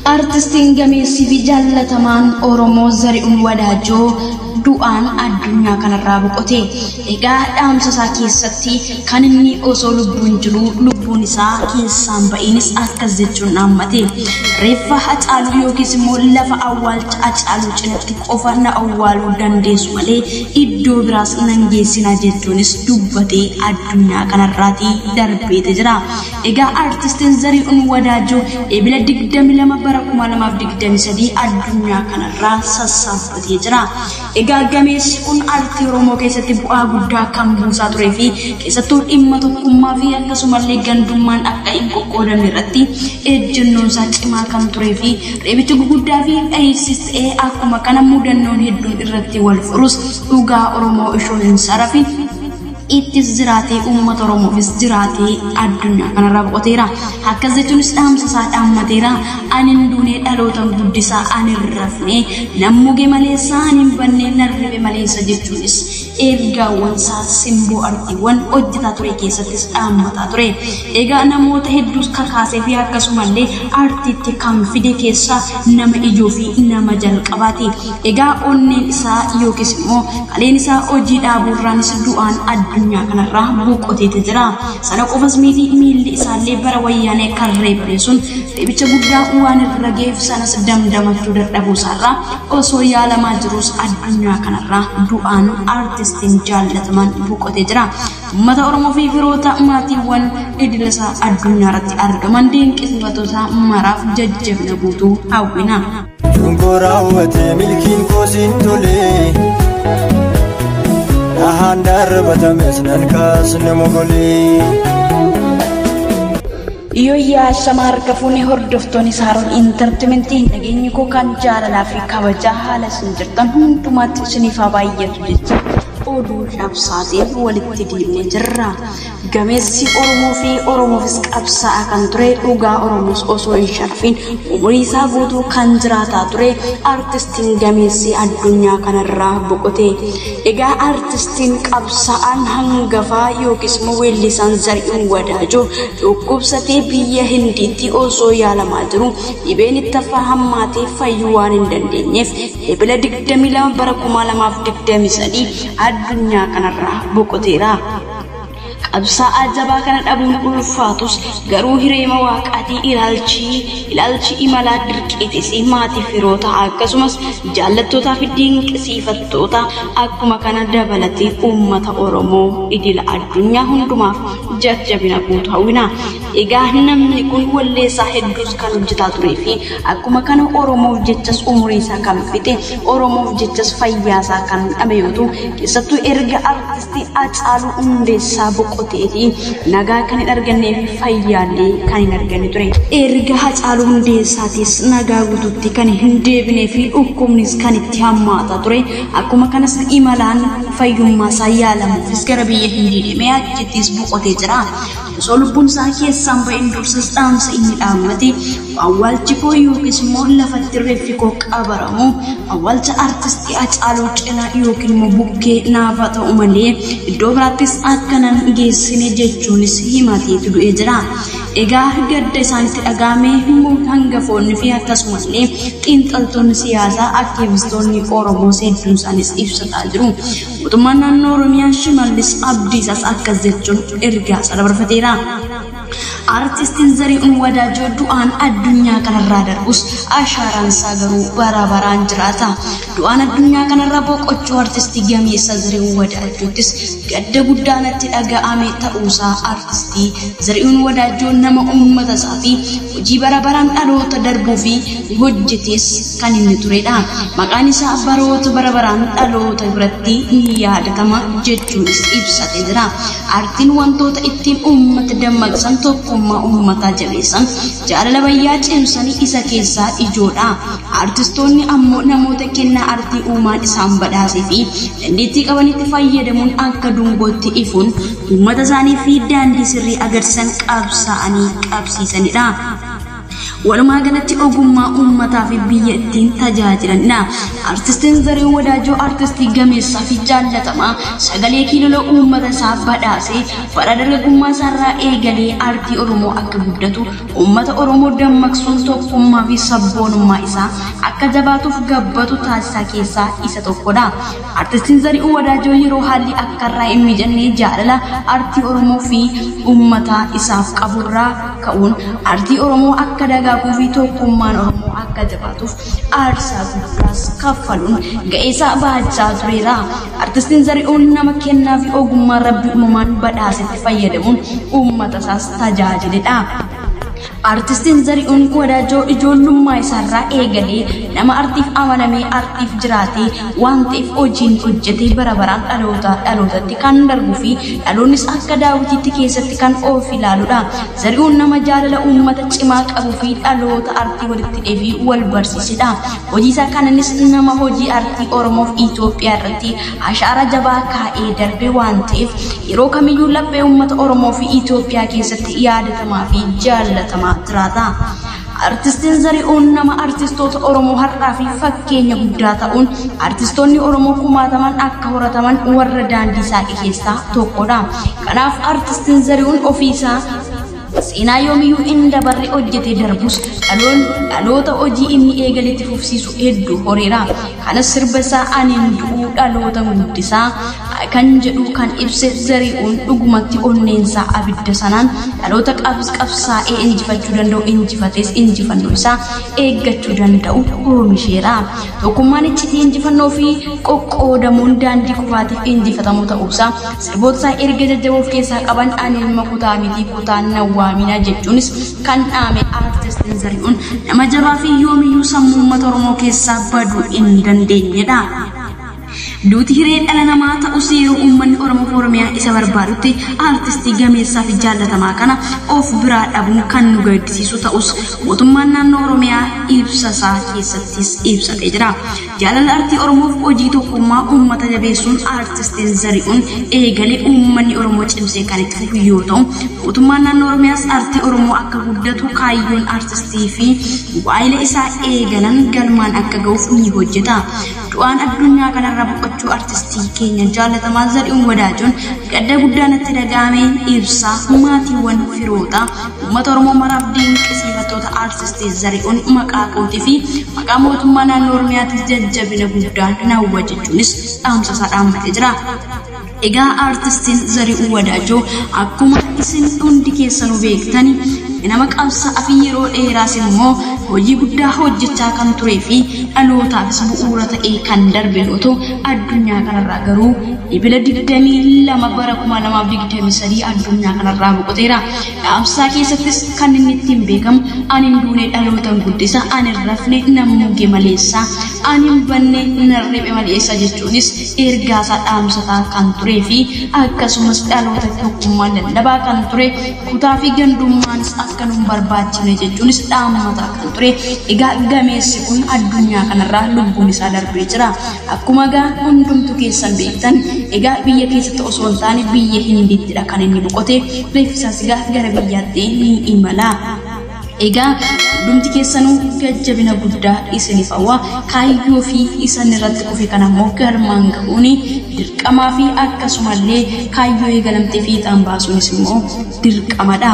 Artistiin gameessii fi jaallatamaan Oromoo Zarihuun Wadaajoo du'aan addunyaa kanarraa boqote. Egaa dhaamsa isaa keessatti kan inni osoo lubbuun jiru lubbuun isaa keessaan ba'iinis akkas jechuun dhaammate. Reeffa Hacaaluu yookiis immoo lafa awwaalcha Hacaaluu cinatti qofa na awwaaluu dandeessu malee iddoo biraas nan geessina jechuunis dubbatee addunyaa kanarraatii darbeete jira. Egaa artistiin Zarihuun Wadaajoo Ebila 22 bara 2023 addunyaa kanarraa sassaabbatee jira. Egaa gameessi kun aartii Oromoo keessatti bu'aa guddaa kan buusaa turee fi keessattuu dhimma tokkummaa fi akkasumallee gandummaan akka hin qoqqoodamne irratti ejjennoon isaa cimaa kan turee fi reebicha guguddaa fi dhahiisis ta'ee akkuma kana mudannoon hedduun irratti wal furus dhugaa Oromoo ishoo hin sarafin ittis jiraatee uummata Oromoofis jiraatee addunyaa kanarraa boqoteera. Akkas jechuunis dhaamsa isaa dhaammateera. Ani hin duunee dhalootan guddisaa, ani hin rafne, nan muge maleessa, ani hin banne, nan ribe maleessa jechuunis ergaawwan isaa simboo artiiwwan hojjetaa ture keessattis dhaammataa ture. Egaa namoota hedduus kakaasee fi akkasumallee artiitti kan fide keessaa nama ijoo fi nama jalqabaati. Egaa onneen isaa yookiis immoo kaleen isaa hojii dhaabuurraanis du'aan addunyaa kanarraa boqoteeti jira. Sana qofas miti, miilli isaallee bara wayyaanee kan reebame sun reebicha guddaa waan irra ga'eef sanas damdamachuu dadhabuu isaarraa osoo yaalamaa jirus addunyaa kanarraa du'aan artistiin jaallatamaan boqotee jira. Uummata Oromoo fi firoota maatiiwwan idila isaa addunyaa irratti argaman dinqisiifattoota maraaf jajjabina guutuu hawwina. Cuunkoo raawwatee milkiin koo siin tolee. Dhahaan darbatames nan kaasne mogolee. Yooyyaa shama harka fuunee hordoftoonni Saaroon Intartimentii, nageenyi koo kan jaalalaa fi kabajaa haala isin jirtan hundumaatti isiniif haa baay'atu jecha oduu cabsaatiin walitti deemnee jirra. Gameessi Oromoo fi Oromoofis qabsaa'aa kan ture, dhugaa Oromoos osoo hin sharfin umurii isaa guutuu kan jiraataa ture artistiin gameessi addunyaa kanarraa boqote. Egaa artistiin qabsaa'aan hangafaa yookiis immoo weellisaan Zarihuun Wadaajoo dhukkubsatee biyya Hindiitti osoo yaalamaa jiru dhibeen itti hammaatee fayyuu waan hin dandeenyeef Ebila 22 bara 2023 addunyaa kanarraa boqoteera. Qabsaa'aa jabaa kana dhabuun ulfaatus garuu hireema waaqaatii ilaalchi imalaa dirqeetis maatii firoota akkasumas jaallattootaa fi dinqisiifattoota akkuma kana dabalatee uummata Oromoo idila addunyaa hundumaaf jajjabina guutuu hawwina. Egaa namni kun walleessaa hedduus kan hojjetaa turee fi akkuma kana Oromoof jechas umurii isaa kan fixe, Oromoof jechas fayyaa isaa kan dhabe yoo ta'u, keessattuu erga artistii Hacaaluu Hundeessaa boqoteetii nagaa kan hin argannee fi fayyaallee kan hin arganne ture. Erga Hacaaluu Hundeessaatis nagaa guutuutti kan hin deebinee fi dhukkubnis kan itti hammaataa ture. Akkuma kanas imalaan fayyummaa isaa yaalamuufis gara biyya Hindii deemee achittis boqotee jira. Osoo lubbuun isaa keessaan ba'in dursas dhaamsa inni dhaammate, awwaalchi koo yookiis immoo lafatti reeffi koo qabaramu awwaalcha artistii Hacaaluu cinaa yookiin immoo bukkee naafa ta'u malee iddoo biraattis akka nan geessine jechuunis himateetu du'ee jira. Egaa gadda isaanitti dhaga'ame hangafoonni fi akkasumallee xiinxaltoonni siyaasaa, aktiivistoonni Oromoos hedduun isaanis ibsataa jiru. Mootummaan naannoo Oromiyaa Shimallis Abdiisaas akkas jechuun ergaa isaa dabarfateera. Artistiin Zarihuun Wadaajoo du'aan addunyaa kanarraa darbus ashaaraan isaa garuu bara baraan jiraata. Du'aan addunyaa kanarraa boqochuu artistii gameessa Zarihuun Wadaajootis gadda guddaa natti dhaga'ame ta'uusaa, artistii Zarihuun Wadaajoo nama uummata isaa fi hojii bara baraan dhaloota darbuu fi hojjetes kan inni turedha. Maqaan isaa baroota bara baraan dhaloota biratti ni yaadatama jechuunis ibsatee jira. Aartiin wantoota ittiin uummata dammaqsan, tokkummaa uummataa jabeessan, jaalala bayyaa cimsanii isa keessaa ijoodha. Aartistoonni ammoo namoota kennaa aartii uumaan isaan badhaasee fi dandeettii qabanitti fayyadamuun akka dungootti ifuun uummata isaanii fi daandii sirrii agarsiisan qabsaa'anii qabsiisanidha. Walumaa galatti ogummaa uummataa fi biyya ittiin tajaajilanidha. Artistiin Zarihuun Wadaajoo artistii gameessaa fi jaallatamaa sagalee kiiloloo uummata isaa badhaasee bara dargaggummaa isaarraa eegalee aartii Oromoo akka guddatu uummata Oromoo dammaqsuun tokkummaa fi sabboonummaa isaa akka jabaatuuf gabbatu taasisaa keessaa isa tokkodha. Artistiin Zarihuun Wadaajoo yeroo haalli akka irraa hin mijanne jaalala aartii Oromoo fi uummata isaaf qaburraa ka'uun aartii Oromoo akka dagaaguu fi tokkummaan Oromoo akka jabaatuuf aarsaa guddaas kaffaluun ga'ee isaa bahachaa tureera. Artistiin Zarihuun nama kennaa fi ogummaa Rabbi uumamaan badhaasetti fayyadamuun uummata isaas tajaajiledha. Artistiin Zarihuun Wadaajoo ijoollummaa isaarraa eegalee nama artiif amanamee artiif jiraatee waan ta'eef hojiin hojjetee bara baraan dhaloota dhalootatti kan darbuu fi dhaloonnis akka daawwitiitti keessatti kan of ilaaludha. Zarihuun nama jaalala uummata cimaa qabuu fi dhaloota artii walitti hidhee fi wal barsiisedha. Hojii isaa kanaanis nama hojii artii Oromoof Itoophiyaa irratti ashaaraa jabaa kaa'ee darbe waan ta'eef yeroo kamiyyuu laphee uummata Oromoo fi Itoophiyaa keessatti yaadatamaa fi jaallatamaa jiraata. Artistiin Zarihuun nama artistoota Oromoo har'aa fi fakkeenya guddaa ta'uun artistoonni Oromoo kumaataman akka horataman warra daandii saaqe keessaa tokkodha. Kanaaf artistiin Zarihuun ofiisaa seenaa yoomiyyuu hin dabarre hojjetee darbus dhaloota hojii inni eegaletti fufsiisu hedduu horeera. Kanas sirba isaa aniin du'uu dhaloota guddisaa kan jedhu kan ibse Zarihuun dhugumatti onneensaa abidda sanaan dhaloota qabsaa'ee injifachuu danda'u injifatees injifannoo isaa eeggachuu danda'u oomisheera. Tokkummaan iccitii injifannoo fi qoqqoodamuun daandii kufaatiif injifatamuu ta'uusaa sirboota isaa erga jajjaboo of keessaa qaban ani ilma kutaa miti kutaan nawwaamina jechuunis kan dhaame artistiin Zarihuun nama jabaa fi yoomiyyuu sammuu uummata Oromoo keessaa baduu hin dandeenyedha. Duuti hiree dhala namaa ta'us yeroo uummanni Oromoo fi Oromiyaa isa barbaadutti artistii gameessaa fi jaallatamaa kana of biraa dhabuun kan nu gaddisiisu ta'us mootummaan naannoo Oromiyaa ibsa isaa keessattis ibsatee jira. Jaalala artii Oromoof hojii tokkummaa uummata jabeessuun artistiin Zarihuun eegalee uummanni Oromoo cimsee kan itti fufu yoo ta'u mootummaan naannoo Oromiyaas artii Oromoo akka guddatu kaayyoon artistii fi waa'ila isaa eegalan galmaan akka ga'uuf ni hojjeta. Du'aan addunyaa kanarra boqochuu artistii keenya jaallatamaa Zarihuun Wadaajoon gadda guddaa natti dhaga'ame ibsa maatiiwwan firoota uummata Oromoo maraaf dinqisiifattoota artistii Zarihuun maqaa kootii fi maqaa mootummaa naannoo Oromiyaatti jajjabina guddaa nawwa jechuunis dhaamsa isaa dhaammatee jira. Egaa artistiin Zarihuun Wadaajoo akkuma isin hundi keessanuu beektani nama qabsaa'aa fi yeroo dheeraas immoo hojii guddaa hojjechaa kan turee fi dhalootaafis bu'uura ta'ee kan darbe yoo ta'u addunyaa kanarraa garuu dhibila 22 bara 2023 addunyaa kanarraa boqoteera. Dhaamsaa keessattis kan inni ittiin beekamu ani hin duune dhalootan guddisa, ani hin rafne nan muge maleessa, ani hin banne nan riphe maleessa jechuunis ergaasaa dhaamsataa kan turee fi akkasumas dhaloota tokkummaan lallabaa kan ture kutaa fi gandummaanis akka nu barbaachifne jechuunis dhaammataa kan ture. Egaa gameessi kun addunyaa kanarraa lubbuun isaa darbee jira. Akkuma egaa hundumtu keessan beektan egaa biyya keessatti osoo hin taane biyya Hindiittidha kan inni boqote. Reeffi isaas egaa gara biyyaatti ni imala. Egaa hundumti keessanuu jajjabina guddaa isiniif hawwa. Kaayyoo fi isan irratti kufe kana immoo galmaan ga'uun dirqamaa fi akkasumallee kaayyoo eegalamtee fiixaan baasuunis immoo dirqamadha.